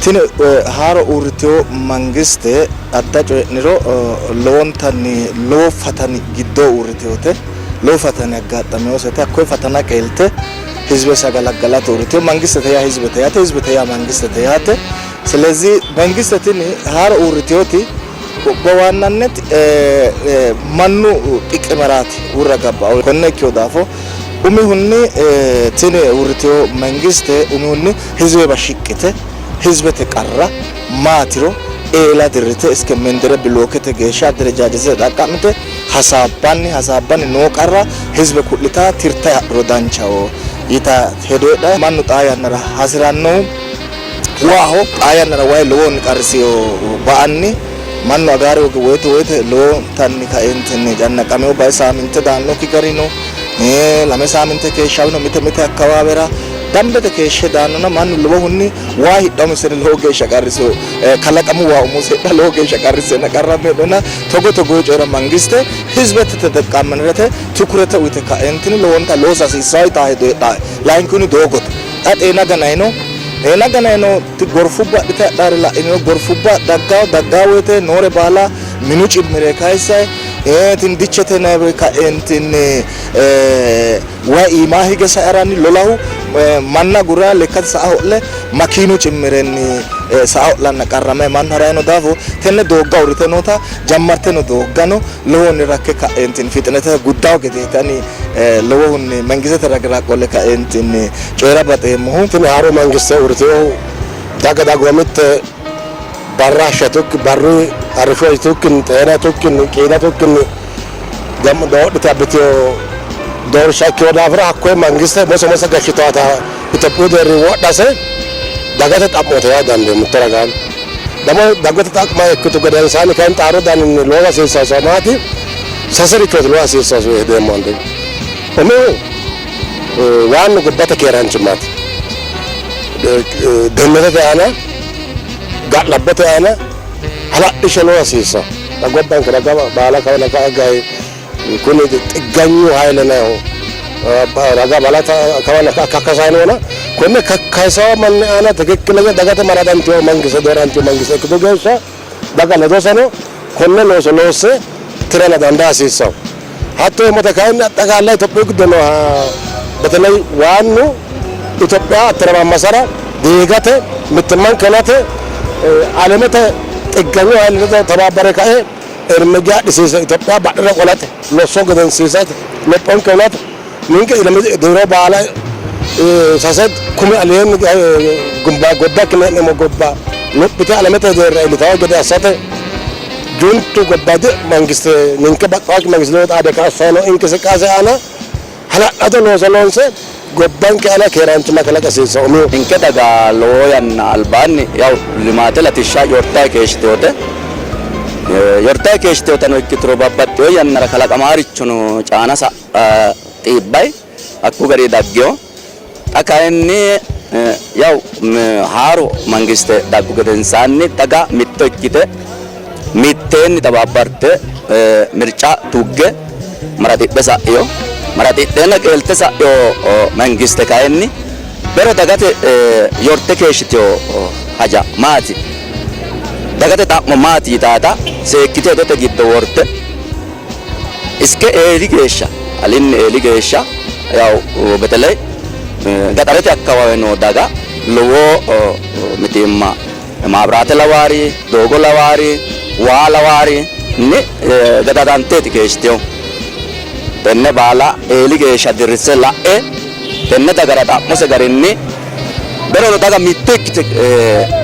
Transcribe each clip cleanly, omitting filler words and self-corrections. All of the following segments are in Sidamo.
Tini haaro uurritino mangiste adda coyi'niro lowontanni lowo fatani giddoo uurritinote. Lowo fatani aggaaxxaminosete. Hakkoye fatana qeelte hizibese agalaggalate uurritino. Mangistete yaa hizibete yaate, hizibete yaa mangistete yaate. Silezi mangiste tini haaro uurritinoti bawaannannet mannu xiqimeraati uurra gabbao. Konne ikkino daafo umihunni tini uurritino mangiste umihunni hizibeba shiqqite hizibete qarra maatiro eela dirrite iske mendere bilookete geeshsha adderejajetete xaqqa'mite hasaabbanni hasaabbanni noo qarra hizibe ku'lita tirtayi hadhuro danchaho yita hedo heedhae. Mannu xaa yannara hasi'rannohu waaho. Xaa yannara wayi lowohunni qarrisino ba''anni mannu agaari woyte woyte lowontanni kaeentinni cannaqamino bae saaminte daannokki gari no. Lame saaminte keeshshawino mite mite akkawaawera dambete keeshshe daannona mannu lowohunni waa hidha umiseni lowo geeshsha qarrisino. Kalaqamu waa umose hidha lowo geeshsha qarriseenna qarramme hee'noonna togo togoo coyira mangiste hizibete teteqqammanirete tukurete uyite kaeentinni lowonta loosa hasiissanno yitaa hedo heedhae. Layinkihunni doogote. Xa xeena ganayino xeena ganayino gorfubba adhite hadhaare la'iniro gorfubba daggawo daggaa woyte noore baala minu cimmire kayisay tini dichete yinay kaeentinni way iimaa hige saeranni lolahu manna gura lekkate sa''a ho'le makiinu cimmirenni sa''a ho'lanna qarramay mannu harayino daafo tenne doogga uurrite noota jammarte no dooggano lowohunni rakke ka'eentinni fixinete guddawo gedeeti ani lowohunni mangistete ragira qole kaeentinni coyi'ra baxeemmohu. Tini haaro mangiste uurritinohu daga dagoomitte barra hashsha yitukki barru arrishsho yitukkinni xeena yitukkinni qiida yitukkinni doodhite abbitino doorsha ikkino daafira hakkoye mangiste mose mose gashshitawota Itophiyu deerrinni wodhase dagate xa'mooti yaa dandiineemmo mitto ragaanni. Damo dagate xa'mo ikkitu gedensaanni kayinni xaaru daninni loosa hasiissannosehu maati? Saserichooti loosa hasiissannosehu yee hedeemmo andi. Umihu waannu gobbate keeraanchimmaati. Dehennetete aana ga'labbote aana hala'lishshe loosa hasiissanno. Xa gobbanke raga baala kawanna ka'a higgayi kuni xigganyu hayile yinannihu raga baala kawanna ka'a kakkasayi noona konne kakkayisawo manni aana tikikkilenya dagate maradantino mangiste doorantino mangiste ikkitu geeshsha daga ledoseno konne looso loosse tirana dandaa hasiissanno. Hatto yeemmote kayinni axxaqaalla Itophiyu giddo nooha beteley waannu Itophiya attiramammasara diigate mittimmanke hunate alemete xigganyu hayile ledo tabaabbare kae irmijja adhisiise Itophiya badhera qolate losso gedensiisate lophonke hunate ninke ilami diro baala sase kumi aleenni gobba ikkine hee'neemmo gobba lophite alamete deerra iillitawo gede assate Juntu gobbaydi mangiste ninke baxxaakki mangiste ledo xaade kassanno inqisiqqaase aana hala'lado looso loonse gobbanke aana keeraanchimma kalaqa hasiissanno. Umihu. Ninke daga lowo yanna albaanni yaw limaate latishsha yortayi keeshshitinote. Yortayi keeshshitinotano ikkituro babbaxxino yannara kalaqamaarichono caana xiibbayi hakku garinni daggino. Xa kayinni yaw haaro mangiste daggu gedensaanni daga mitto ikkite mitteenni tababbarte mirca tugge maraxidhe sa'ino. Maraxidhenna qeelte sa'ino mangiste kayinni bero dagate yorte keeshshitino haja maati? Dagate xa'mo maati yitaata seekkite hedote giddo worte Iske eeli geeshsha alinni eeli geeshsha yaw beteley gaxarete akkawawe noo daga lowo mitiimma maabiraate lawaari, doogo lawaari, waa lawaari ni gadadanteeti keeshshitinohu. Tenne baala eeli geeshsha dirrisse la'e tenne dagara xa'mose garinni berono daga mitto ikkite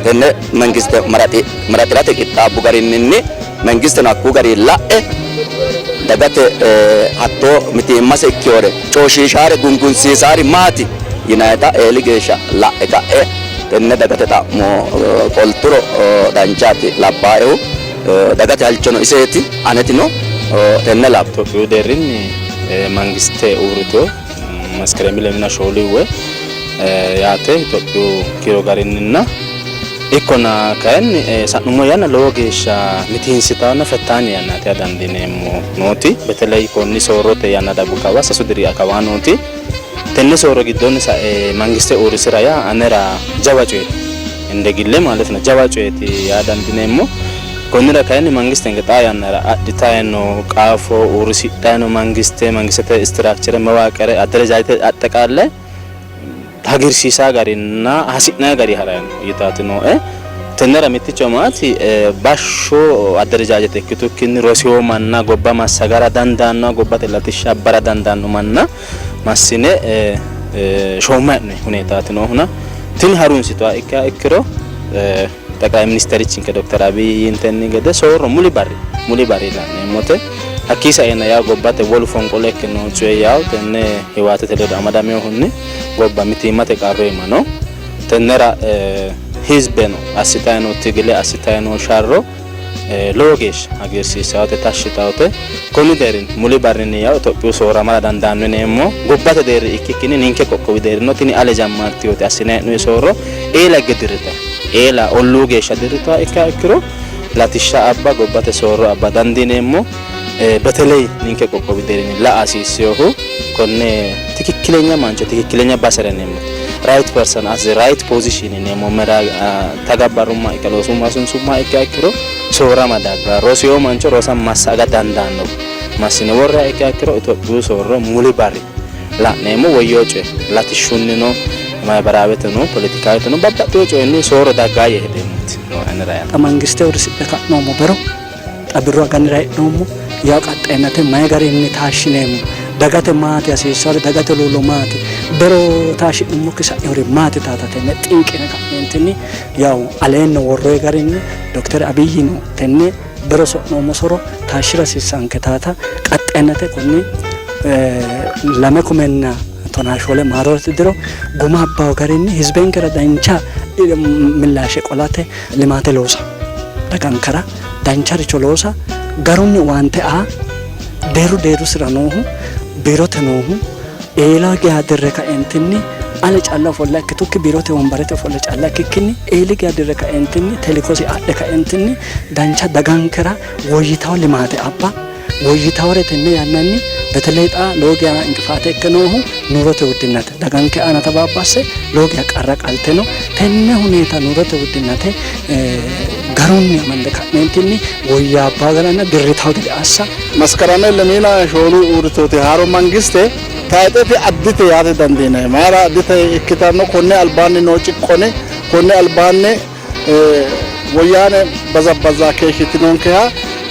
tenne mangiste maraxi'rate qixxaabbu garinninni Mangisteno hakku garinni la'e dagate hattoo mitiimmase ikkinore cooshiishaare gungunsiisaari maati yinannita eeli geeshsha la'e ka'e tenne dagate xa'mo qolturo danchaati labbaaehu. Dagate halchono iseeti, anetino tenne labbanno. Itophiyu deerrinni mangiste uurritino Meskeremi lemina shooliwe yaate Itophiyu kiiro garinninna Ikkona kayinni sa'nummo yanna lowo geeshsha mitiinsitawonna fettaanye yannaati yaa dandiineemmo nooti. Beteley konni soorrote yanna daggu kawa sasu diri kawaa nooti. Tenne soorro giddoonni sa'e mangiste uurrisi'ra yaa anera jawa coyeeti. እንደ ግሌ ማለት ነው jawa coyeeti yaa dandiineemmo. Konnira kayinni mangistenke xaa yannara adhitayi noo qaafo uurrisidhayi noo mangiste mangistete structure መዋቅር አደረጃጀት አጠቃላይ hagiirsiisaa garinna hasi'nayi gari harayi no yitaati nooe. Tennera mitticho maati bashsho adderajaajete ikkitukkinni rosiwo manna gobba massagara dandaannoha gobbate latishsha abbara dandaanno manna massine shoommayi hee'noyi huneetaati noohuna tini harunsituha ikkiha ikkiro xeqlay ministerichinke dokter Abiy yiintenni gede soorro muli barri muli barri la'neemmote. Hakkii saeenna yaw gobbate wolu fonqolo ikke noo coyi yaw tenne hiwaatete ledo amadaminohunni gobba mitiimmate qarru iima no. Tennera hizbeno assitayi noo tigile assitayi noo sharro lowo geeshsha hagiirsiissawote, tashshi yitawote. Konni deerrinni muli barrinni yaw Itophiyu soorramara dandaanno yineemmo. Gobbate deerri ikkikkinni ninke qoqqowi deerrino tini ale jammartinoti assinayi hee'noyi soorro eela higge dirritayi eela olluu geeshsha dirrituha ikkiha ikkiro latishsha abba gobbate soorro abba dandiineemmo. Beteley ninke qoqqowi deerrinni la'a hasiissinohu konne tikikkilenya mancho tikikkilenya basera yineemmote right person at the right position yineemmo mera tagabbarrumma ikke loosumma sunsumma ikkiha ikkiro soorrama dagga rosiyo mancho rosa massaga dandaanno massine worriha ikkiha ikkiro Itophiyu soorro muli barri la'neemmo woyyewo coye latishshunnino maybaraaweteno poletikaaweteno babbaxxino coyinni soorro daggaa yee hedeemmoti nooe anera yaate. Xa mangiste uurrisidhe ka'noommo bero xa birru aganira hee'noommo yawo qaxxayinnate mayi garinni taashshineemmo dagate maati hasiissawori dagate huluullo maati bero taashshi'nummokki sa'inori maati taata tenne xinqine ka'neentinni yawo aleenni worroyi garinni Dokter Abiyino tenne bero so'noommo soro taashshira hasiissanke taata qaxxayinnate konni 2014 maarote diro guma abbawo garinni hizbenkera dancha millaashe qolate limaate loosa dagankera dancharicho loosa garunni owaante aa deerru deerrusira noohu biirote noohu eela geya dirre kaeentinni ale calla ofolle ikkitukki biirote wombarete ofolle calla ikkikkinni eeli geya dirre kaeentinni telikosi adhe kaeentinni dancha dagankera woyyitawo limaate abba woyyitawore tenne yannanni beteley xa lowo geya inqifaate ikke noohu nurote wuddinnate daganke aana tabaabbasse lowo geya qarra qalte no. Tenne huneeta nurote wuddinnate garunni amande ka'neentinni woyyaabbawo garanna dirritawo gede assa. Maskarame lemiina shoolu uurritooti haaro mangiste tayxeti addite yaate dandiinanni. Mayira addite ikkitanno? Konni albaanni noo ciqqoni, konni albaanni Woyyaane bazabbaza keeshshitinonkeha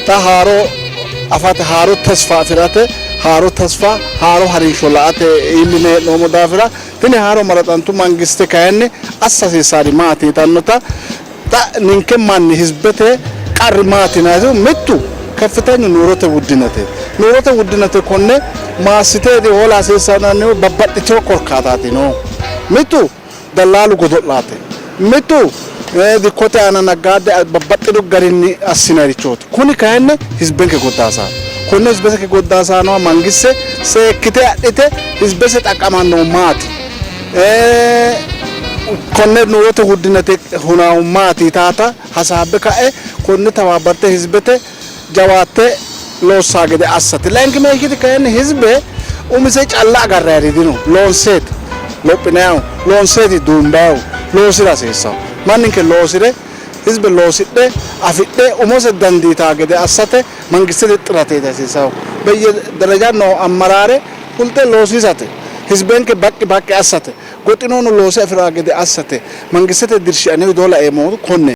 xa haaro afate, haaro tasfa afi'rate, haaro tasfa, haaro harinsho la''ate iilline hee'noommo daafira tini haaro maraxantu mangiste kayinni assa hasiissaari maati yitannota xa ninke manni hizbete qarri maati yinannihu mittu keffitenyu nurote wuddinete. Nurote wuddinete konne maassiteeti hoola hasiissanno yinannihu babbaxxitino korkaataati noohu. Mittu dallaalu godo'laate. Mitu dikkote aana naggaadde babbaxxino garinni assinayrichooti. Kuni kayinni hizbenke goddaasaano. Konne hizbeke goddaasaanoha mangiste seekkite adhite hizbese xaqqamannohu maati? Konne nurote huddinate hunaahu maati yitaata hasaabbe ka'e konne tawaabarte hizbete jawaatte loossaa gede assate. Layinkimeeshshiti kayinni hizbe umise calla agarrayiri dino. Loonseeti lophinayihu, loonseeti duumbayihu, loosira hasiissanno. Manninke loosire, hizbe loosidhe afidhe umose dandiitaa gede assate mangistete xirateeti hasiissannohu. Beyye daraja noo ammaraare fulte loosiisate, hizbenke baqqi baqqi assate, goxinohuno loose afi'raa gede assate mangistete dirshi ane widoo laeemmohu konneeti.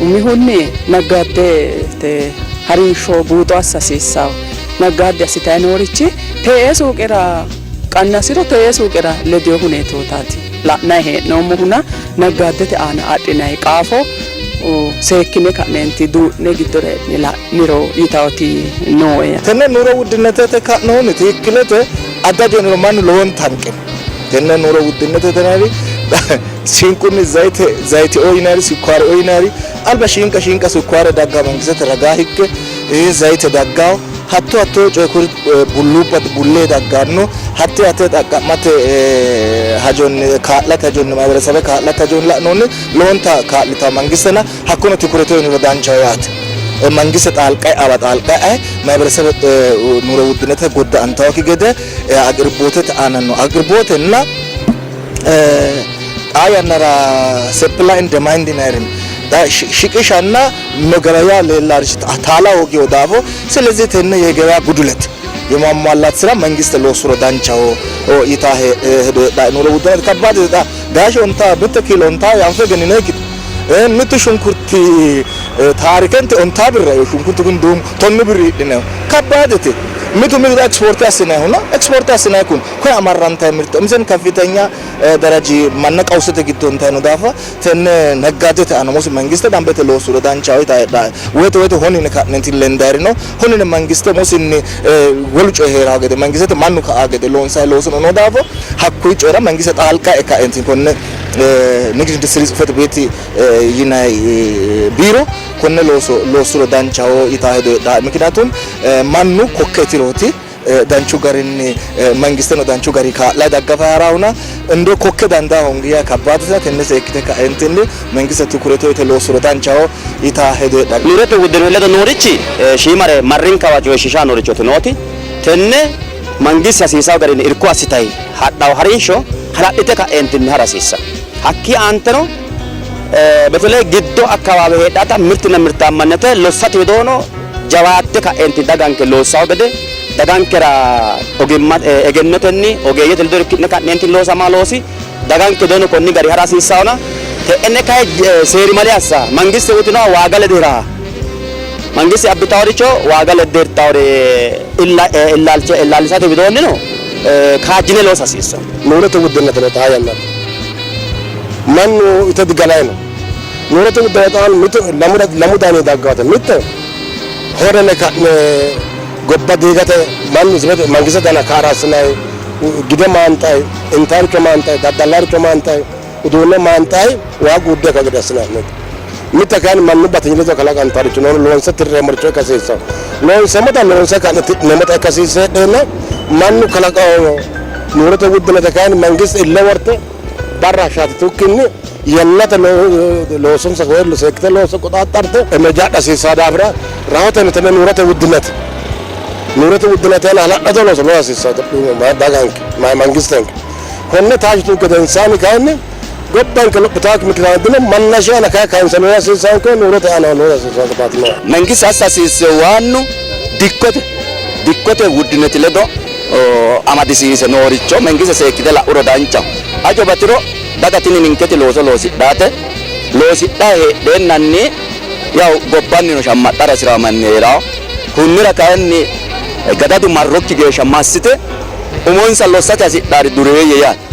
Umihunni naggaaddete harinsho buuxo assa hasiissanno. Naggaadde assitanni noorichi te'ee suuqera qannasiro te'ee suuqera ledino huneetootaati la'nanni hee'noommohuna naggaaddete aana adhinanni qaafo seekkine ka'neenti duu'ne giddora e'ne la'niro yitawoti nooe. Tenne nuro wuddinetete ka'nohunni tiikkilete adda jooniro mannu lowonta hanqino. Tenne nuro wuddinetete yinanniri sinqunni zayite zayiteoo yinanniri sukkareoo yinanniri alba shiinqa shiinqa sukkaare dagga mangistete ragaa higge zayite daggawo hatto hattoo coye kuri bulluubba bullee dagganno hatte hatte xaqqa'mate hajonni kaa'late hajonni mahiberesabe kaa'late hajonni la'noonni lowonta kaa'litanno mangistena hakkono tikurete yiniro danchaho yaate. mangiste xaalqa e'awa xaalqa e'e mahiberesebe nuro wuddinete godda'antawokki gede aqirbootete aana no aqirbotenna xaa yannara supply and demand yinayiri shiqishanna መገበያ leellaarichi taala hoogino daafo ስለዚህ tenne የገበያ ጉድለት የማሟላት ስራ መንግስት loosuro danchaho yitaa hedo heedhae ኑሮ ውድነት ከባድ gaashe onta mitte kiilo onta yanfe egeninoyikkite mittu shunkurti taarikente onta birra shunkurtu kun duumu tonnu birri hidhinayihu kabbaadete mitu mitu ኤክስፖርት አስናይሁ ነው ኤክስፖርት አስናይ ኩን ኮይ አማራንታይ ምርት እምዘን ከፍተኛ ደረጂ ማነ ቀውሰተ giddo እንታይ ነው ዳፋ tenne ነጋዴተ አነሞስ መንግስተ danbete loosuro danchaho yitaa heedhae woyte woyte honine ka'nenti lendaari no honine mangiste umosinni wolu coyi heeraa gede mangistete mannu ka'a gede loonsayi loosuno noo daafo hakkuyi coyira mangiste xaalqa e ka'enti konne ንግድ ኢንዱስትሪ ጽሕፈት ቤት yinayi biiro konne looso loosuro danchaho yitaa hedo heedhae ምክንያቱም mannu kokke itirooti danchu garinni mangisteno danchu gari kaa'layi daggafayi haraahuna indo kokke dandaa hoongiya kabbaadete tenne seekkite ka'entinni mangiste tukurete uyite loosuro danchaho yitaa hedo heedhae. Nurote wuddine ledo noorichi shiimare marrinkawa coyishiisha noorichooti nooti tenne mangiste hasiisawo garinni irko assitayi hadhawo harinsho hala'lite ka'entinni hara hasiissa. Hakkii aanteno በተለይ giddo አካባቢ heedhata mirtinna mirtaammannete lossate widoono jawaatte ka'enti daganke loossawo gede dagankera ogimma egennotenni ogeeyyete ledo irki'ne ka'neentinni loosama loosi daganke doono konni gari hara hasiissawona te'enne kayi seerimale assa mangiste uyitinoha waaga lede hiraha mangiste abbitaworicho waaga ledde hirtawore illaalchisate widoonnino kaajjine loosa hasiissanno. Nurote wuddinete no xaa yannara mannu ite digalayi no. Nurote wuddine xaano mitu lamu dani daggawate mitte horene ka'ne gobba diigate mannu hizibete mangistete aana kaara assinayi gide maanxayi intayiricho maanxayi daddallayiricho maanxayi uduunne maanxayi waagu udde ka gede assinanni. Mitte kayinni mannu batinyi ledo kalaqantaricho noonu loonse tirreemmoricho ikka hasiissanno. Loonseemmota loonse ka'ne tidhineemmota ikka hasiisse heedheenna mannu kalaqawo nurote wuddinete kayinni mangiste ille worte barra shaatitukkinni yannate loosonsa woy seekkite looso qoxaaxxarte emerja adha hasiissaa daafira rahotenni tenne nurote wuddinete nurote wuddinete aana hala'lado looso loosa hasiissanno daganke mangistenke. Konne taashshitu gedensaanni kayinni gobbanke lophitaakki mikitaano dino mannashe aana kayi kayinse loosa hasiissanke nurote aana loosa hasiissanke baatino. Mangiste assa hasiisse waannu dikkote dikkote wuddineti ledo amadisiise nooricho mangiste seekkite la'uro danchaho. Hajo batiro daga tini ninketi looso loosidhaate loosidha heedheennanni yaw gobbannino shammaxxara hasiraa manni heerawo. Kunnira kayinni gadadu marrokki geeshsha massite umonsa lossate hasidhaari dureeyye yaate.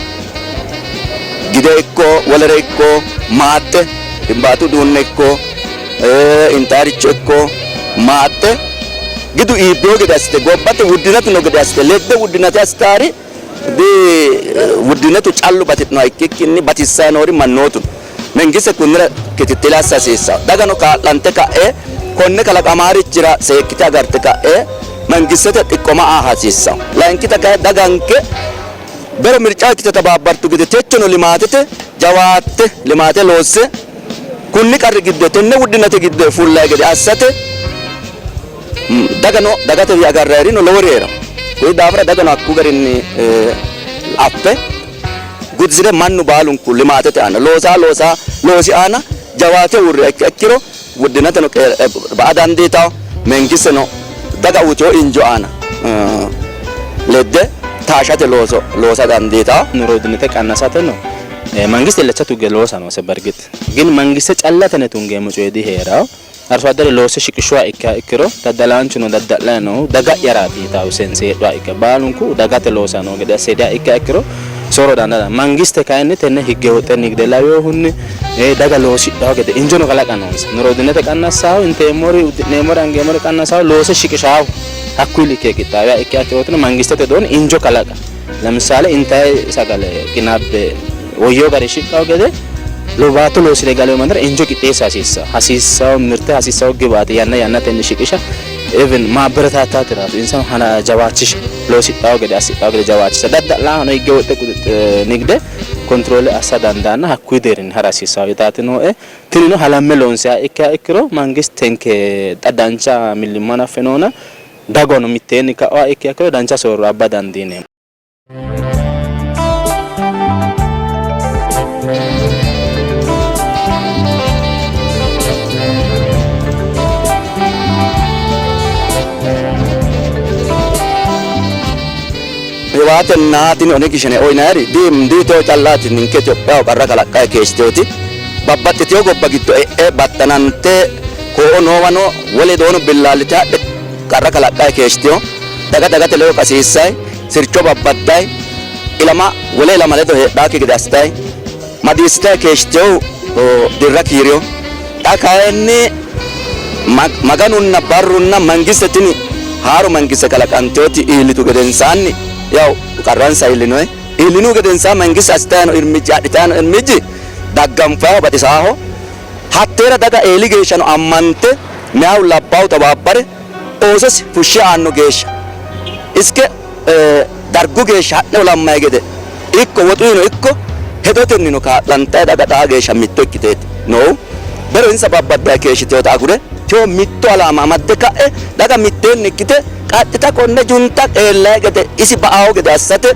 Gide ikko wolere ikko maatte himbaatu uduunne ikko intaaricho ikko maatte gidu iibbeyo gede assite gobbate wuddinatu no gede assite ledde wuddinate assitaari di wuddinetu callu batidhinoha ikkikkinni batissayi noori mannootu no. Mengiste kunnira kitittile assa hasiissanno. Dagano kaa'lante ka'e konne kalaqamaarichira seekkite agarte ka'e mangistete xiqqoma aa hasiissanno. Layinkita kayi daganke bero mirca ikkite tabaabbartu gede techono limaatete jawaatte limaate loosse kunni qarri giddo tenne wuddinate giddo fullayi gede assate dagano dagatewi agarrayirino lowori hee'ranno. Kuyi daafira dagano hakku garinni affe gudisire mannu baalunku limaatete aana loosaa loosaa loosi aana jawaate uurriha ikkiha ikkiro wuddinateno ba'a dandiitawo mengisteno daga uyitewo injo aana ledde taashate looso loosa dandiitawo. Nuro wuddinate qannasateno mangiste illacha tugge loosa noose bargix ግን mangiste callatene tungeemmo coyi diheerawo. Arso addere loosse shiqishuwa ikkiha ikkiro daddalaanchuno dadda'layi noohu daga'yaraati yitawo sense heedhuha ikke baalunku dagate loosa noo gede asse hediha ikkiha ikkiro soorro dandaata. Mangiste kayinni tenne higge woxxe nigde laweyohunni daga loosidhawo gede injono kalaqa noonsa. Nuro wuddinete qannassawo inteemmori uddi'neemmori angeemmori qannassawo loose shiqishawo hakkuyi likke qixxaawiha ikkiha ikkirootino mangistete dooni injo kalaqa. ለምሳሌ intayi sagale qinaabbe woyyewo gari shiqqawo gede baatto loosire galewo mannira injo qixxeessa hasiissawo. Hasiissawo mirte hasiissawo gibaate yanna yannatenni shiqisha even maabberetattate raasu insa hana jawaachisha loosidhawo gede assidhawo gede jawaachisha dadda'laano higge woxxe nigde kontiroole assa dandaanna hakkuyi deerrinni hara hasiissanno yitaati nooe. Tinino halamme loonsiha ikkiha ikkiro mangistenke xa dancha millimmo hanaffe noona dagano mitteenni ka'uha ikkiha ikkiro dancha soorro abba dandiineemmo. Hiwaatenna tini Onegi Shene uyinayiri diiteo callaati ninke Itophiyaho qarra kalaqqayi keeshshiteoti. Babbaxxitino gobba giddo e'e battanante koo'o noowano wole doono billaallite hadhe qarra kalaqqayi keeshshitino. Daga dagate ledo qasiissayi, sircho babbaddayi, ilama wole ilama ledo heedhaakki gede assitayi, madiissitayi keeshshitinohu dirra kiirino. Xa kayinni Maganunna barrunna mangiste tini haaro mangiste kalaqantinoti iillitu gedensaanni yawu qarransa iillinoe. Iillinihu gedensaanni mangiste assitayi no irmijji adhitayi no irmijji dagganfayiho baxisaaho. Hatteera daga eeli geeshshano ammante meyahu labbaahu tawaabbare oososi fushshe aanno geeshsha iske dargu geeshsha ha'ne olammayi gede ikko woxuyino ikko hedotennino kaa'lantayi daga xaa geeshsha mitto ikkiteeti noohu. Bero insa babbaddayi keeshshitinota agure tewo mitto alaama amadde ka'e daga mitteenni ikkite qaxxita konne junta qeellayi gede isi ba'awo gede assate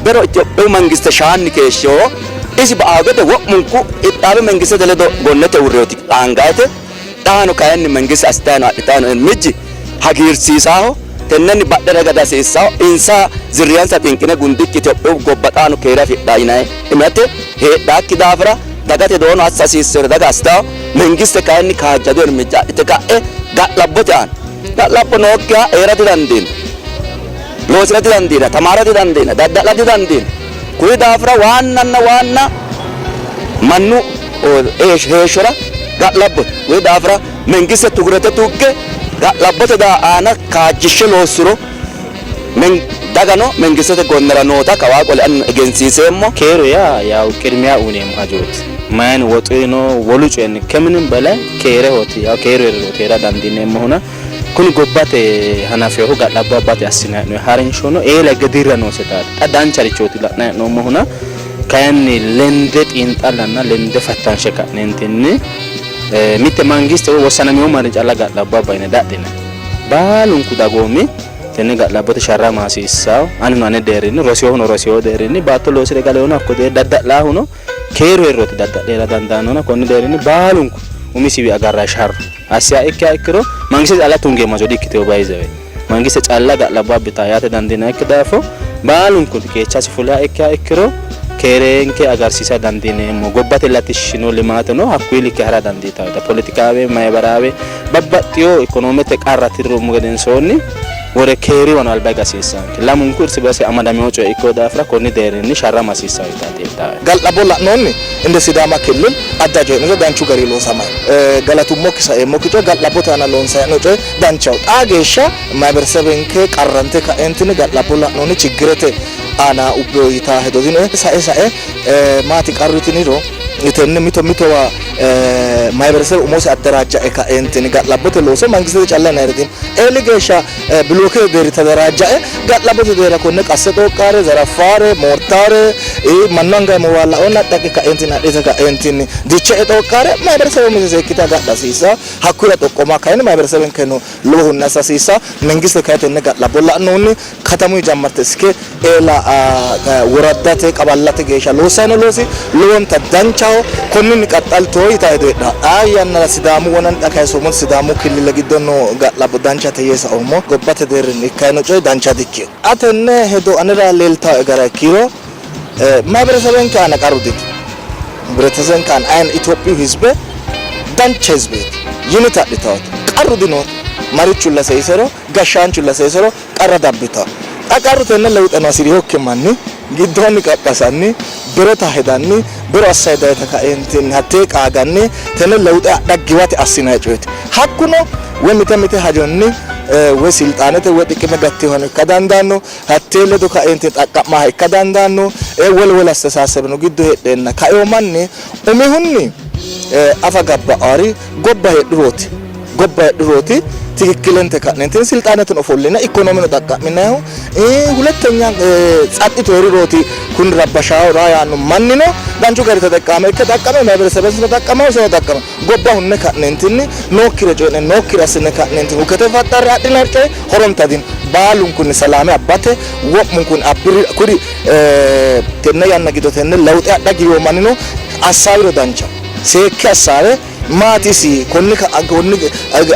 bero Itophiyu mangiste shaanni keeshshinoho. Isi ba'awo gede wo'munku qixxaawe mangistete ledo gonnete uurrinoti qaangayite. Xaano kayinni mangiste assitayi no adhitayi no irmijji hagiirsiisaaho. Tennenni badhera higa dihasiissanno. Insa zirriyansa xinqine gundikki Itophiyu gobba xaano keere afidhanno yinanni imnete heedhaakki daafira dagate doono assa hasiissinore daga assitanno. Mangiste kayinni kaajjado irmijja adhite ka'e ga'labbote aana ga'labbo nookkiha hee'ra didandiinanni, loosi'ra didandiinanni, tamaara didandiinanni, dadda'la didandiinanni. Kuyi daafira waannanna waanna mannu heeshshora ga'labbote. Kuyi daafira mengiste tukurete tugge ga'labbote aana kaajjishshe loossuro dagano mengistete gonnera noota kawaa qole anino egensiiseemmo. Keeru yaa yaw qidmiya uyneemmo hajooti. Mayini woxuyino wolu coyinni keminim belay keerehooti. Yaw keeru heerirooti hee'ra dandiineemmohuna. Kuni gobbate hanafinohu ga'labbo abbate assinanni hee'noonni harinshono eela higge dirra noosetaati. Xa dancharichooti la'nanni hee'noommohuna kayinni lende xiinxallanna lende fattanshe ka'neentinni mitte mangiste woy wossanamino manni calla ga'labbo abba yine dadhinanni. Baalunku dagoomi tenne ga'labbote sharrama hasiissanno. Anino ane deerrinni, rosinohuno rosino deerrinni, baatto loosire galewono hakko deerrinni, dadda'laahuno keeru heerirooti dadda'le hee'ra dandaannohuna konni deerrinni baalunku umisiwi agarranni sharro assiha ikkiha ikkiro mangiste calla tungeemmo hajo di''ikkitino by the way. Mangiste calla ga'labbo abbitanno yaate dandiinannikki daafo baalunku qeechasi fuliha ikkiha ikkiro keerenke agarsiisa dandiineemmo. Gobbate latishshino limaateno hakkuyi likke hara dandiitannota poletikaawe, mayibaraawe babbaxxino ikonoomete qarra tirrummo gedensoonni wore keeriwano alba higa hasiissanke. Lamunku irsi berse amadamino coye ikkino daafira konni deerrinni sharrama hasiissanno yitaati heedhaae. Ga'labbo la'noonni inde Sidaama killil adda coyi'niro danchu garii loosamay galatummokki saeemmokki coye ga'labbote aana loonsayi hee'noonni coyi danchaho. Xaa geeshsha mahiberesebenke qarrante ka'eentinni ga'labbo la'noonni chiggirete aana ubbino yitaa hedo dinoe. Sae sae maati qarru yitiniro tenne mito mitowa mahiberesebe umose addaraajja'e ka'eentinni ga'labbote looso mangistete calla yinanniri dino. Eeli geeshsha bilookete deerri tadaraajja'e ga'labbote deerra konne qasse xooqqaare, zaraffaare, moortaare, mannu anga mobaalaoonna adhaqqe ka'eentinni adhite ka'eentinni diche'e xooqqaare mahiberesebe umise seekkite agadha hasiissanno. Hakkuyira xoqqoma kayinni mahiberesebenkeno lowohunni assa hasiissanno. Mangiste kayi tenne ga'labbo la'nohunni katamuyi jammarte iske eela woraddate qaballate geeshsha loossanni noo loosi lowonta danchaho. Konninni qaxxalto yitanno hedo heedhanno. Xaa yannara Sidaamu wonanni xa kayisoommote Sidaamu killile giddo noo ga'labbo danchate yee saoommo. Gobbate deerrinni ikkanni noo coyi dancha dikkino. Xa tenne hedo anera leeltannoe gara ikkiro mahiberesebenke aana qarru dino. Mahiberesebenke aana ayino Itophiyu hizbe dancha hizbeeti yinita adhitannote. Qarru dinoote. Marichulla seisero gashshaanchulla seisero qarra dabbitanno. Xa qarru tenne lewuxeno hasi'rinokki manni giddoonni qaqqasanni, berota hedanni, bero assayi dayita kaeentinni hattee qaaganni tenne lewuxe adha giwate assinanni coyeeti. Hakkuno woy mite mite hajonni woy silxaanete woy xiqime gattinohano ikka dandaanno, hattee ledo kaeentinni xaqqa'maaha ikka dandaanno, wole wole astesaasebeno giddo heedheenna kaino manni umihunni afa gabba'aari gobba heedhurooti. Gobba heedhurooti tikikkilente ka'neentinni silxaaneteno ofolline ikkonoomeno xaqqa'minannihu. Hulettenya tsaxxito hee'rirooti kuni rabbashaho raa yaanno mannino danchu gari teteqqaame ikke xaqqame mahiberesebensino xaqqamaho iseno xaqqama gobba hunne ka'neentinni nookkire coyi'ne nookkire assine ka'neentinni hukete faxxarre adhinanni coyi horonta dino. Baalunkunni salaame abbate wo'munkunni abbiri kuri tenne yanna giddo tenne lewuxe adha giwiyo mannino assaawiro danchaho. Seekke assaawe Maati isi konni ka'a konni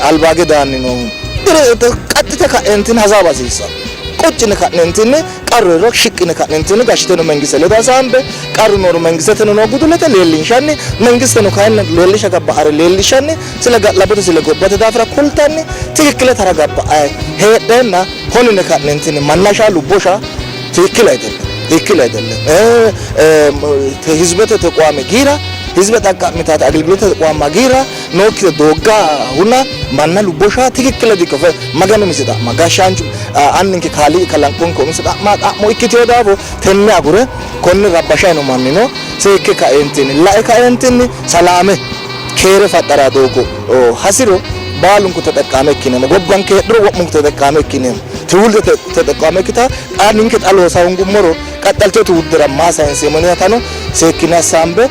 albaage daanni noohu? Qaxxite ka'eentinni hasaawa hasiissanno. Qoccine ka'neentinni qarru heeriro shiqqine ka'neentinni gashshite noo mengiste ledo hasaambe qarru nooro mengisteteno noo gudulete leellinshanni mengisteno kayinni leellisha gabba'are leellishshanni sile ga'labbote sile gobbate daafira kultanni tikikkile tara gabba'ayi heedheenna honine ka'neentinni manna shaa lubbo shaa tikikkile ayidellem tikikkile ayidellem hizibete tequwaame giira Hizbe xaqqa'mitate agelgilote waamma giira nookkite doogga huna manna lubbo shaa tikikkile dikkino. Maganu umisi xa'ma gashshaanchu anninke Kaaliiqi kalanqonke umisi xa'ma xa'mo ikkitino daafo tenne agure konne rabbashayi no mannino seekke kaeentinni lae kaeentinni salaame keere faxxara doogo hasiro baalunku teteqqaame ikkineemmo. Gobbanke heedhuro wo'munku teteqqaame ikkineemmo. Tiwulde teteqqaame ikkita xa ninke xa loosa hoongummoro qaxxaltino tiwuldera maa sayinseemmo yinatano seekkine assaambe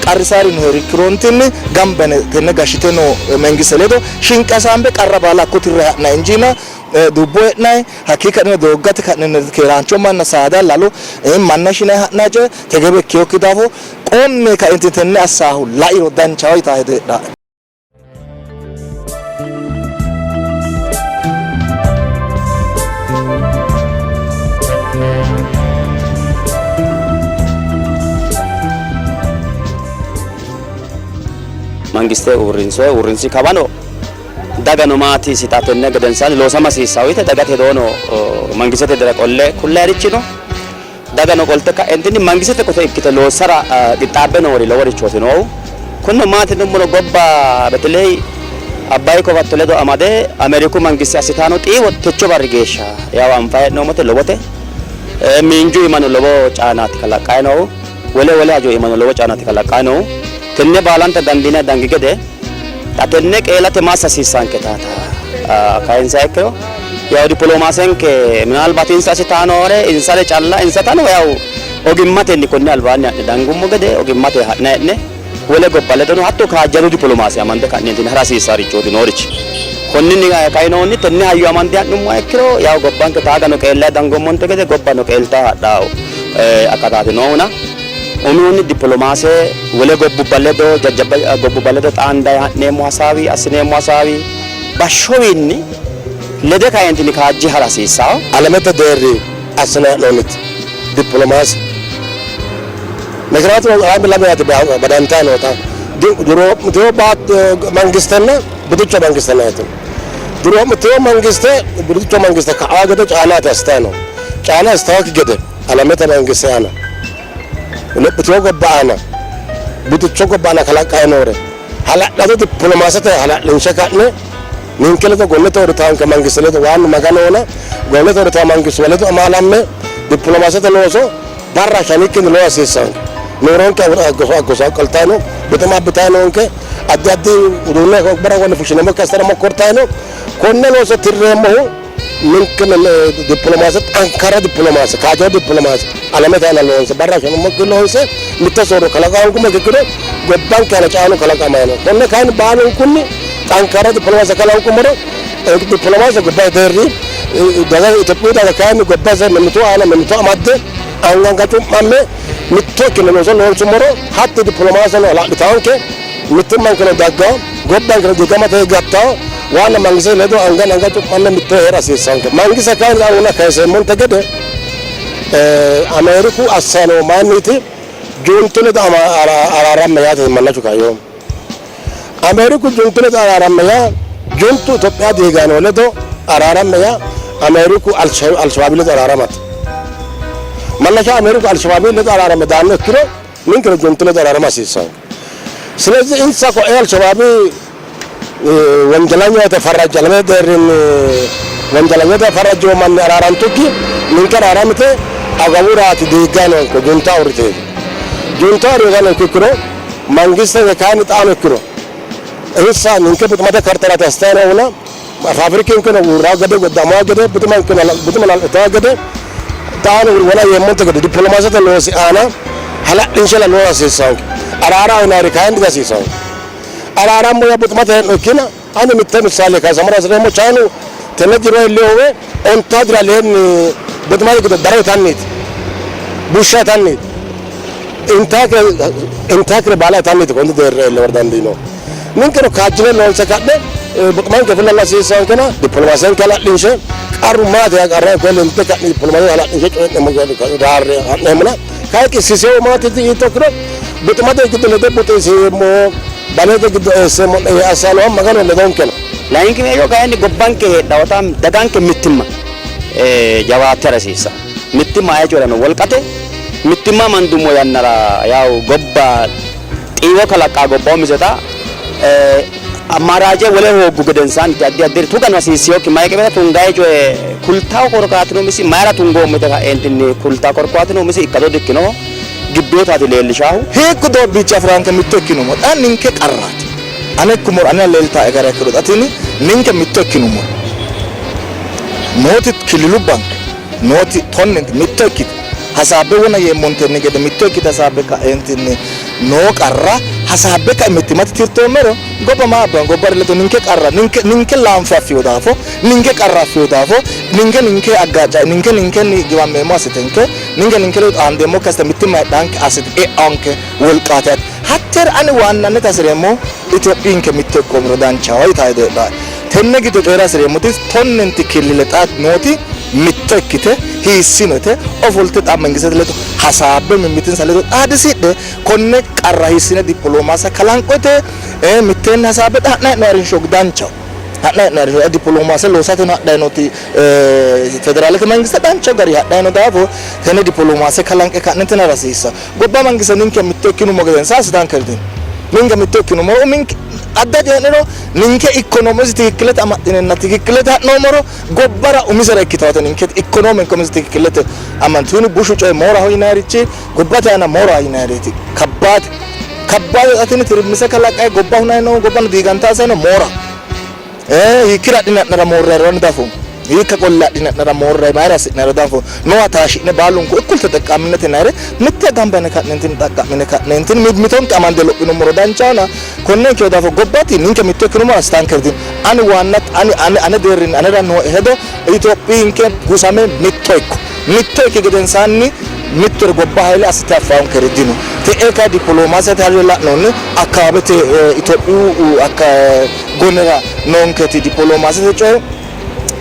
qarrisaarino hee'rikkiroontinni gamba yine tenne gashshite noo mengiste ledo shinqe hasaambe qarra baala hakko tirre ha'nanni injiina dubbo e'nanni hakkii ka'neno dooggate ka'neno keeraancho manna saada lalo manna shinanni ha'nanni coye tegebe ikkinokki daafo qomme kaentinni tenne assaahu lairo danchaho yitaa hedo heedhaae. Mangiste uurrinsoye uurrinsi kawano dagano maati sita tenne gedensaanni loosama hasiissanno yite dagate hedoono mangistete dira qolle kullayirichi no. Dagano qolte ka'entinni mangisete kote ikkite loossara qixxaabbe noori loworichooti noohu. Kunino maati yinummoro gobba beteley Abbayi kofatto ledo amade Ameeriku mangiste assitano xiiwo techo barri geeshsha yawo anfayi hee'noommote lowote. Miinju iimano lowo caanaati kalaqqayi noohu. Wole wole hajo iimano lowo caanaati kalaqqayi noohu. Tenne baalanta dandiinanni dangi gede Xa tenne qeelate ma assa hasiissanke taata kayinsiha ikkiro yawu dipolomaasenke minaalbaati insa assitaa noore insare calla insatano yawu ogimmatenni konni albaanni ha'ne dangummo gede ogimmate ha'ne hee'ne wole gobba ledono hatto kaajjado dipolomaase amande ka'neentinni ha'ra hasiissarichooti noorichi. Konninni kainohunni tenne hayyo amande ha'nummoha ikkiro yawu gobbanke taagano qeellayi dangommonte gede gobbano qeeltayi hadhawo akataati noohuna. Umihunni dipolomaase wole gobbubba ledo jajjabba gobbubba ledo xaandayi ha'neemmo hasaawi assineemmo hasaawi bashshowiinni lede kaeentinni kaajje ha'ra hasiissanno. Alamete deerri assine hee'noonniti dipolomaase Mikinaatuno alame lamewaati badantayi noota duroo'mitino mangistenna buxicho mangiste yinanniti no. Duroo'mitino mangiste buxicho mangiste ka'aa gede caanaati assitayi noohu. Caana assitaakki gede Alamete mangiste aana, lophitino gobba aana, buxicho gobba aana kalaqqanni noore hala'lado dipoloomaasete hala'linshe ka'ne ninke ledo gonnete uurritaanke mangiste ledo waannu Maganohona gonnete uurritaa mangistuwa ledo amaalamme dipoloomaasete looso barra shanikkinni loosa hasiissanke. Nuuronke aggosaqqoltanni no, buxima abbitanni noonke, addi addi uduunne gobbara wole fushshineemmokki assitara mokkortanni no. Konne looso tirreemmohu Ninke dipiloomaase xankarra dipiloomaase kaajjado dipiloomaase alamete aana loonse barra shanumokki loonse mitte soorro kalaqa hoongummo ikkiro gobbanke aana caanu kalaqamanno. Konne kayinni baalunkunni xankarra dipiloomaase kalanqummoro dipiloomaase gobbate deerri daga Itophiyu daga kayinni gobbase mimmitu aana mimmito amadde anga anga cu'mamme mitto ikkine looso loonsummoro hatti dipiloomaaseno hala'litaanke Mittimmankeno dagganno, gobbankeno diigamate gattanno. Waanna mangistete ledo anga anga cu'mamme mittee hee'ra hasiissanke. Mangiste kayinni xa kayiseemmonte gede Ameeriku assanni noo mayinniiti juntu ledo araaramme yaate mannachu kaayyo. Ameeriku juntu ledo araaramme yaa juntu Itophiya diiganno ledo araaramme yaa Ameeriku Alshabaabi ledo araaramate. Mannasha Ameeriku Alshabaabi ledo araarame daanno ikkiro Ninkeno juntu ledo araarama hasiissanno. Silezi insa ko'e Alshabaabi wonjalanyaho yite farrajje alamete deerrinni wonjalanyote farrajjino manni araarantukki ninke araaramite agawuraati diigganni noonke junta uurriteeti. Junta uurritano ikkiro mangistete kayinni xaano ikkiro Insa ninke buximate kartaraati assitayi noohuna faafirikinkeno uurraa gede godda'amaa gede buximankeno buxima hala'litaa gede xaano wona yeemmonte gede dippiloomaasete loosi aana hala'linshe loosa hasiissaanke. Araaraho yinayiri kayinni dihasiisaanke. Araarammo yaa buximate hee'no ikkina ani mitte missaale kayisammora hasireemmo. Chayinu tenne diro iillinohu ontaa diri aleenni buximate giddo daro itanniiti, bushsha itanniiti, intaakire baala itanniiti konni deerra iillamara dandiinohu. Ninkeno kaajjine loonse ka'ne buximanke fulalla hasiissaankena dippilomaasenke hala'linshe qarru maati yaa qarra koye lente ka'ne dippiloomaase hala'linshe coyi'neemmo raarre ha'neemmona kayi xissiiseehu maati hiitto ikkiro buximate giddo lede buxisiimmo balete giddo eesseemmo'ne yee assannoha Maganu ledonke no. Layinkimeeshsho kayinni gobbanke heedhawota daganke mittimma jawaatte hasiissanno. Mittimma aye coyrano wolqate. Mittimma amandummo yannara yaw gobba xiiwo kalaqqa gobba umiseta ammaraaje wole hooggu gedensaanni addi addiri tugano hasiissinokki mayiqibete tungayi coye kultawo korkaatino umisi mayira tungoommo yite ka'eentinni kultawo korkaatino umisi ikkado dikkinoho giddootaati leellishaahu. Hiikku doobbiichi afi'ranke mitto ikkinumo xa ninke qarraati. Ane ikkummoro anera leeltaae gara ikkiro xa tini ninke mitto ikkinummoro nooti killilubbanke nooti tonnenti mitto ikkite hasaabbe wona yeemmontenni gede mitto ikkite hasaabbe ka'eentinni noo qarra hasaabbe ka'e mittimmate tirtoommero gobba maa abbanno? Gobbare ledo ninke qarra ninke ninke laanfe affino daafo ninke qarra affino daafo ninke ninke aggaacca ninke ninkenni giwammeemmo assitenke ninke ninke ledo xaandeemmokki assite mittimma heedhaanke assite e'anke wolqaati yaate. Hattera ani waannannita hasi'reemmohu Itophiyinke mitto ikkoommero danchaho yitanno hedo heedhannoe. Tenne giddo coyi'ra hasi'reemmoti tonnenti killile xa nooti mitto ikkite hiissino yite ofolte xa mangistete ledo hasaabbe mimmitinsa ledo xaadisidhe konne qarra hiissine dippoloomaase kalanqo yite mitteenni hasaabbe xa ha'nanni hee'noonni harinsho danchaho. Ha'nanni hee'noonni harinsho dippoloomaase loosateno hadhanni nooti federaalete mangiste danchu garinni hadhanni noo daafo tenne dippoloomaase kalanqe ka'neentinni hara hasiissanno. Gobba mangiste ninke mitto ikkinummo gedensaanni assitankeri dino. Ninke mitto ikkinummoro uminke adda coyi'niro ninke ikkonoomesi tikikkilete amaxxinenna tikikkilete ha'noommoro gobbara umisera ikkitawote ninke ikkonoomenke umise tikikkilete amanti. Kuni bushu coyi mooraho yinayirichi gobbate aana mooraho yinayireti kabbaate. Kabbaate xa tini tirmise kalaqqayi gobba hunayi noohu gobbano diiganta assayi noohu mooraho. Ee, hiikkira adhine ha'nara moorrayiro diafoommo. Hiikka qolle adhine ha'nara moorrayi mayira hasi'nayiro diafoommo. Nooha taashshi'ne baalunku ikkulte xeqqa'minete yinayire mitte gamba yine ka'neentinni xaqqa'mine ka'neentinni mimmitonke amande lophinummoro danchahona. Konne ikkino daafo gobbati ninke mitto ikkinummoro assitaankeri dino. Ani waanna ani ane ane deerrinni anera nooe hedo Itophiyinke gusame mitto ikko. Mitto ikki gedensaanni mittore gobba hayle assite affaankeri dino. Te'ee kayi dippoloomaasete hayyo la'nohunni akkawaawete Itophiyu akka gonera noonketi dippoloomaasete coye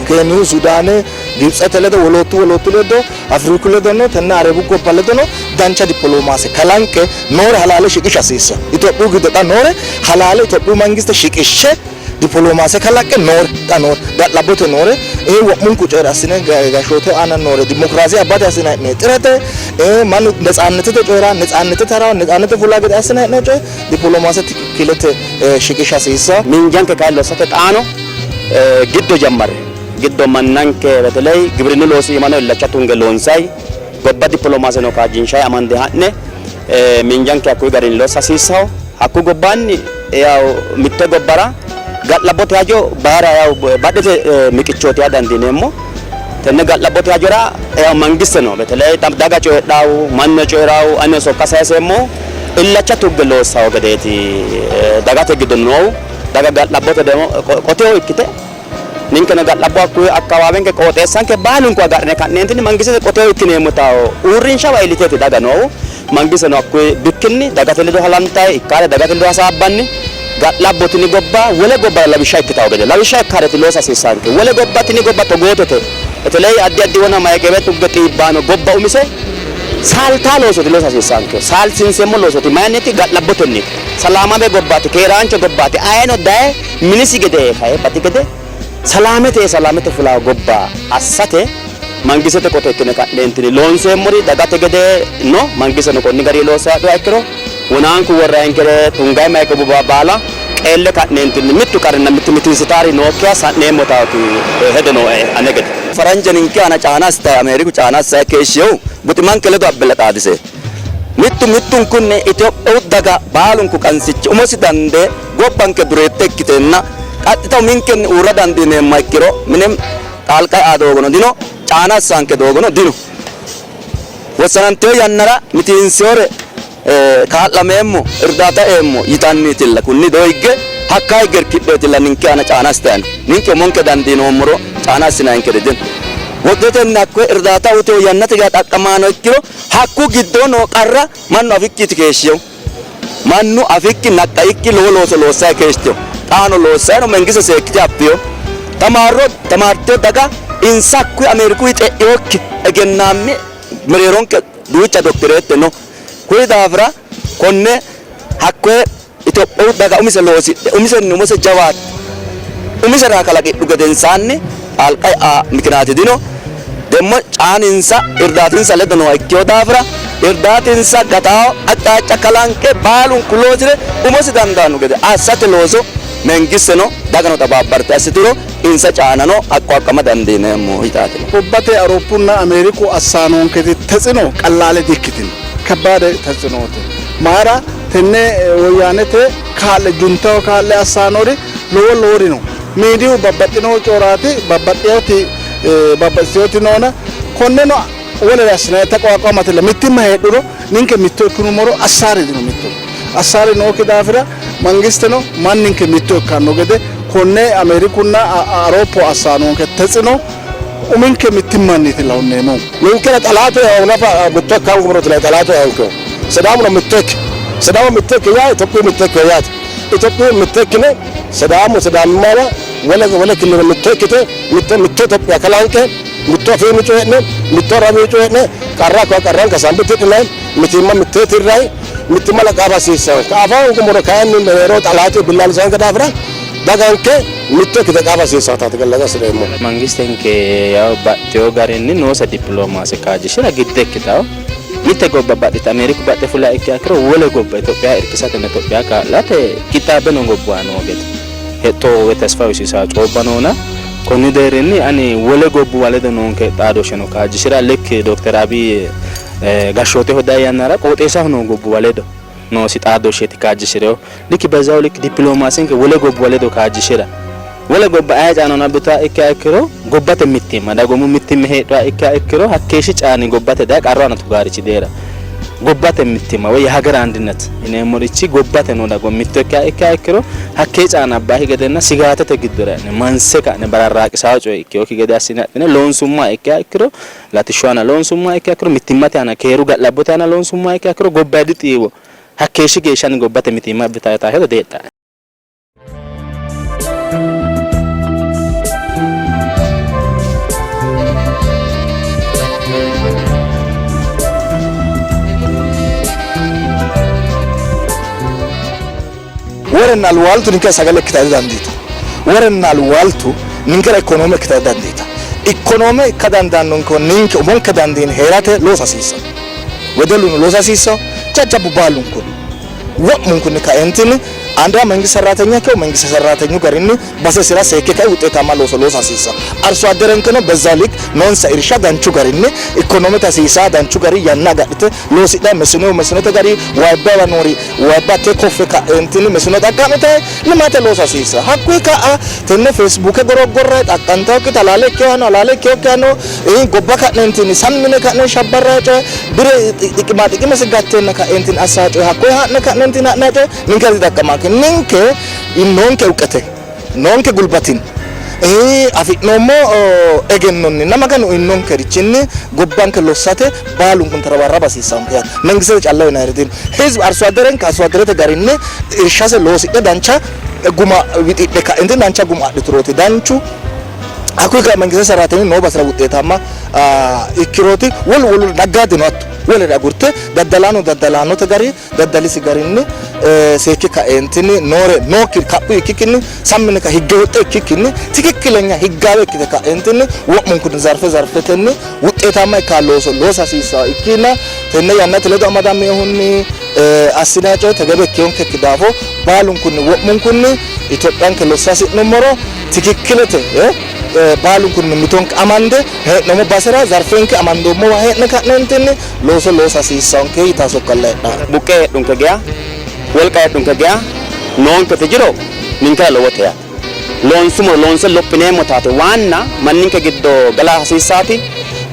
Keeniyu, Sudaane, Gibitsete ledo, woloottu woloottu ledo, Afriku ledono tenne Arebu gobba ledono dancha dippoloomaase kalanqe noore halaale shiqisha hasiissanno. Itophiyu giddo xa noore halaale Itophiyu mangiste shiqishshe Dipoloomaase kalaqqe noore xa noore ga'labbote noore wo'munku coyira assine gashshoote aana noore dimokiraase abbate assine hee'noonni xirate mannu netsaannetete coyira netsaannetete hara netsaannete fula gede assine hee'noonni coye dipoloomaase tikikkilete shiqisha hasiissanno. Miinjanke kayinni lossate xaano giddo jammarre giddo mannanke beteley gibrinnu loosi iimano illacha tunge loonsay gobba dipoloomaaseno kaajjinshay amande ha'ne miinjanke hakkuy garinni lossa hasiissanno. Hakkuy gobbaanni yaw mitte gobbara ga'labbote hajo bayira yaw badhete miqichooti yaa dandiineemmo. Tenne ga'labbote hajora yaw mangiste no beteley daga coyidhawu mannu coyirawu anino sokka sayiseemmohu illacha tugge loossawo gedeeti dagate giddo noohu daga ga'labbote qoteho ikkite Ninkeno ga'labbo hakkuyi akkawaawenke qooxeessanke baalunku agarine ka'neentinni mangistete qoteho ikkineemmota uurrinshawa iilliteeti daga noohu. Mangisteno hakkuyi bikkinni dagate ledo halantayi ikkare dagate ledo hasaabbanni ga'labbo tini gobba wole gobbara lawishsha ikkitawo gede lawishsha ikkareeti loosa hasiissaanke. Wole gobba tini gobba togootete beteley addi addi wona mayiqebe tugge xiibbaano gobba umise saaltaa loosooti loosa hasiissaanke. Saalsiinseemmo loosooti mayinniiti ga'labbotenniiti. Salaamame gobbaati keeraancho gobbaati ayeno daye minisi gede kae baxi gede salaamete ee salaamete fulaa gobba assate mangisete qote ikkine ka'neentinni loonseemmori dagate gede no. Mangiseno konni garinni loossa hadhuha ikkiro wonaanku worrayinkere tungayi mayiqubba baala qeelle ka'neentinni mittu qarrinna mittu mitiinsitaari nookkiha sa'neemmotaati hedo nooe ane gede. Faranje ninke aana caana assitayi Ameeriku caana assayi keeshshinohu buximanke ledo abbella xaadise. Mittu mittunkunni Itophiyu daga baalunku qansichi umosi dandee gobbanke dureette ikkiteenna qaxxita uminkenni uurra dandiineemmoha ikkiro minem xaalqa ea doogono dino, caana assaanke doogono dino. Wossanantino yannara mitiinsewore kaa'lameemmo, irdaata eemmo yitanniitilla kunni doyigge hakkaa higge irkidheetilla ninke aana caana assitayi no. Ninke umonke dandiinoommoro caana assinanninkeri dino. Wodhotenni hakkoye irdaata uyitewo yannate geya xaqqamaano ikkiro Hakku giddo noo qarra mannu afikkiiti keeshshinohu. Mannu afikki naqqaikki lowo looso loossanni keeshshitino. Xaano loossanni no, mangiste seekkite affino. Tamaarro tamaartino daga insa hakkuyi Ameerikuyi xe'inokki egennaammi mereeronke duucha dokitereette no. Kuyi daafira konne hakkoye Itophiyu daga umise loosidhe umisenni umose jawaatte umisera kalaqidhu gedensaanni xaalqa e'a mikinaati dino. Demmo caaninsa irdaatinsa ledo nooha ikkino daafira irdaatinsa gataawo aqxaacca kalanqe baalunku loosire umosi dandaanno gede assate looso mengisteno dagano tabaabarte assituro insa caanano aqqoaqqama dandiineemmo yitaati. Gobbate Awuroppunna Ameeriku assaanonketi tetsino qallaale dikkitino. Kabbaade tetsinooti. Mayira Tenne woyyaanete kaa'le juntaho kaa'le assaanori lowo lowori no. Miidiyu babbaxxino cooraati babbaxxinoti babbaxxitinoti noona konneno wolere assinanni taqowaaqamatella mittimma heedhuro ninke mitto ikkinummoro assaari dino mitto assaari nookki daafira mangisteno manninke mitto ikkanno gede konne Ameerikunna Aropo assaanonke tetsino uminke mittimmanniiti launneemmohu. Ninkera xalaatu eannohu nafa mitto ikka hoongummoro xalaatu eannohu. Sidaamuno mitto ikke. Sidaamu mitto ikke yaa Itophiyu mitto ikkino yaate. Itophiyu mitto ikkine Sidaamu Sidaamimmawa wole wole killile mitto ikkite mitto mitto Itophiya kalanqe mittu afiinni coyi'ne mittu arrawinni coyi'ne qarra hakko qarranke hasaambe tidhinanni mitiimma mittee tirranni mittimma laqaafa hasiissanno. Qaafa hoongummoro kayinni mereero xalaatu billaallisanke daafira daganke mitto ikkite qaafa hasiissannotaati gallaza hasi'reemmohu. Mangistenke yawo baxxewo garinni noose dipiloomaase kaajjishira gidde ikkitawo. Mitte gobba baxxite Ameeriku baxxe fuliha ikkiha ikkiro wole gobba Itophiya irkisatenna Itophiya kaa'late qixxaabbe noo gobbuwa noo gede hexxo woy tesfa uyisiisawo coyubba noona konni deerrinni ani wole gobbuwa ledo noonke xaadooshsheno kaajjishira likki Dokter Abiy gashshooteho dayi yannara qooxeessaho noo gobbuwa ledo noosi xaadooshsheeti kaajjishi'rinohu. Likki bezawu likki dipiloomasenke wole gobbuwa ledo kaajjishi'ra. Wole gobba aye caanono abbituha ikkiha ikkiro gobbate mittimma, dagoomu mittimma heedhuha ikkiha ikkiro hakkeeshshi caani gobbate daye qarru aana tugaarichi dihee'ranno. Gobbate mittimma woy yehager andinet yineemmorichi gobbate noo dagoomi mitto ikkiha ikkiha ikkiro hakkee caana abbaakki gedenna sigaatete giddora e'ne manse ka'ne bararraaqisawo coye ikkinokki gede assine adhine loonsummoha ikkiha ikkiro latishshu aana loonsummoha ikkiha ikkiro, mittimmate aana, keeru ga'labbote aana loonsummoha ikkiha ikkiro gobbayidi xiiwo hakkeeshshi geeshshanni gobbate mitiimma abbitanno yitanno hedo diheedhanno. Worenna alwaaltu ninkera sagale ikkita didandiitanno. Worenna alwaaltu ninkera ikkonoome ikkita didandiitanno. Ikkonoome ikka dandaannonkehu ninke umonke dandiine hee'rate loosa hasiissanno. Wedelluno loosa hasiissanno, jajjabbu baalunkunni. Wo'munkunni kaeentinni andra mangist serratenya ikkewo mangist serratenyu garinni basesira seekke kae wuxxeetaamma looso loosa hasiissanno. Arso adderenkeno bezzaw lik noonsa irsha danchu garinni ikkonoomete hasiisaa danchu gari yanna agadhite loosidhanni mesinohu mesinote gari waayibbawa noori Waabbatte koffe ka'eentinni mesino xaqqa'mite limaate loosa hasiissanno. Hakkuyi ka'a tenne feesibuuke goroggorrayi xaqqantanokkita halaale ikkinohano halaale ikkinokkihano gobba ka'neentinni sammi yine ka'ne shabbarrayi coye bire xiqima xiqimesi gatteenna ka'eentinni assanno coye hakkoye haa'ne ka'neentinni ha'nayi coye ninkera dixaqqamanke. Ninke noonke iwqete noonke gulbatinni afi'noommo egennonninna Maganu uyinonkerichinni gobbanke lossate baalunkunni tarabarraba hasiissannonke yaate. Mangistete calla uyinanniri dino. Hizb arso adderenke arso adderete garinni irshase loosidhe dancha guma wixidhe ka'entinni dancha guma adhiturooti danchu hakkuyi ka'a mangistete sarratenni noo basera wuxxeetaamma ikkirooti wolu wolu naggaadeno hatto wolere agurte daddalaano daddalaanote gari daddalisi garinni seekke kaeentinni noore nookki kaphu ikkikkinni sammine ka higge woxxe ikkikkinni tikikkilenya higgaawe ikkite kaeentinni wo'munkunni zarfe zarfetenni wuxxeetaamma ikka looso loosa hasiissanno ikkiina tenne yannate ledo amadaminohunni assinanni coye tegebe ikkinonkekki daafo baalunkunni wo'munkunni Itophiyanke lossa hasi'nummoro tikikkilete Baalunkunni mimmitonke amande hee'noommo basera zarfenke amandoommowa hee'ne ka'neentinni looso loosa hasiissanke yitaa sokkalla heedhanno. Buqqee heedhunke geya, wolqa heedhunke geya noonketi jiro ninkera lowote yaate. Loonsumoro loonse lophineemmotaati waanna manninke giddo gala hasiissaati.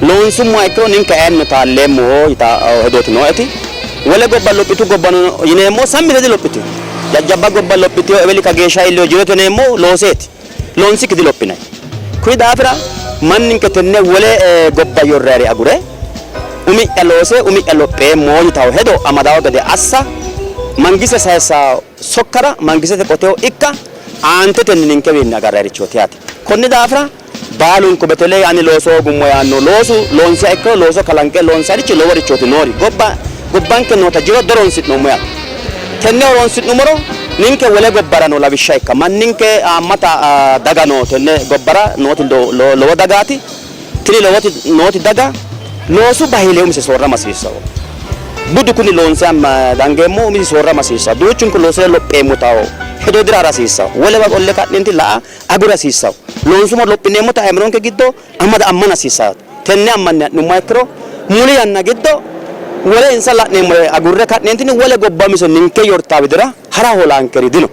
Loonsummoha ikkiro ninke ayennino taalleemmo yitaa hedooti nooeti. Wole gobba lophitu gobbano yineemmo sammi yite dilophitino. Jajjabba gobba lophitino eweli kageeshsha iillino jirote yineemmohu looseeti. Loonsikki dilophinanni. Kuyi daafira manninke tenne wole gobba yorrayire agure umi'ya loose umi'ya lopheemmo yitawo hedo amadawo gede assa mangiste sayissawo sokkara mangistete qoteho ikka aantetenni ninkewiinni agarrayirichooti yaate. Konni daafira baalunku beteley ani looso hoogummo yaanno loosu loonsiha ikkiro looso kalanqe loonsayirichi loworichooti noori. Gobba gobbanke noota jiro dihoronsi'noommo yaate. Tenne horonsi'nummoro ninke wole gobbarano lawishsha ikka manninke haammata daga no tenne gobbara nooti lowo dagaati. Tini lowoti nooti daga loosu bahile umise soorrama hasiissanno. Budu kuni loonse dangeemmo umisi soorrama hasiissanno. Duuchunku loosire lopheemmota hedo dirara hasiissanno. Wolewa qolle ka'nenti la''a agura hasiissanno. Loonsummoro lophineemmota aimironke giddo amada ammana hasiissanno. Tenne ammanne ha'nummoha ikkiro muli yanna giddo wole insa la'neemmore agurre ka'neentinni wole gobba umise ninke yortaa widira ha'ra hoolaankeri dino.